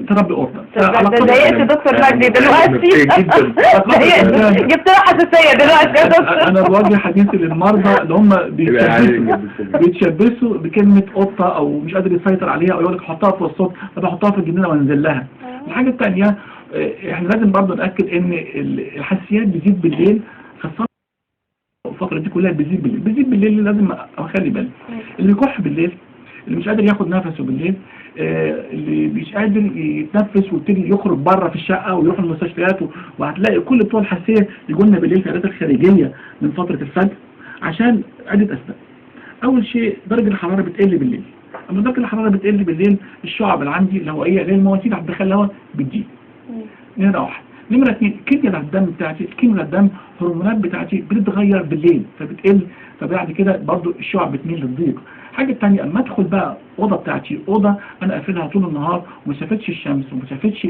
تربي قطه. ده ضايقت دكتور مجدي دلوقتي. نفسية جدا. ضايقت، جبت له حساسية دلوقتي يا دكتور. انا بوجه حديثي للمرضى اللي هم يبقى عالي بيتشبثوا جدا. بيتشبثوا بكلمه قطة او مش قادر يسيطر عليها، او يقول لك حطها في الصوت، طب احطها في الجنينة وانزل لها. الحاجة الثانيه، احنا لازم برضه ناكد ان الحساسيات بتزيد بالليل، خاصة الفترة دي كلها بتزيد بالليل. بتزيد بالليل، لازم اخلي بالي. اللي بيكح بالليل، اللي مش قادر ياخد نفسه بالليل، اللي مش قادر يتنفس ويبتدي يخرج بره في الشقة ويروح المستشفيات، وهتلاقي كل بتوع الحساسية يجوا لنا بالليل في العيادات الخارجية من فترة الفجر عشان عده اسباب. اول شيء درجه الحرارة بتقل بالليل، اما درجه الحرارة بتقل بالليل الشعب اللي عندي الهوائية اللي هي المواسير اللي هتدخل الهواء بتزيد. نمره واحد. نمرة اتنين، الكيمياء بتاعت الدم بتاعتي، الكيمياء الدم هرمونات بتاعتي بتتغير بالليل فبتقل، فبعد كده برضو الشعب بتميل للضيق. الحاجة التانية، اما ادخل بقى اوضة بتاعتي، اوضة انا قافلها طول النهار وما شافتش الشمس وما شافتش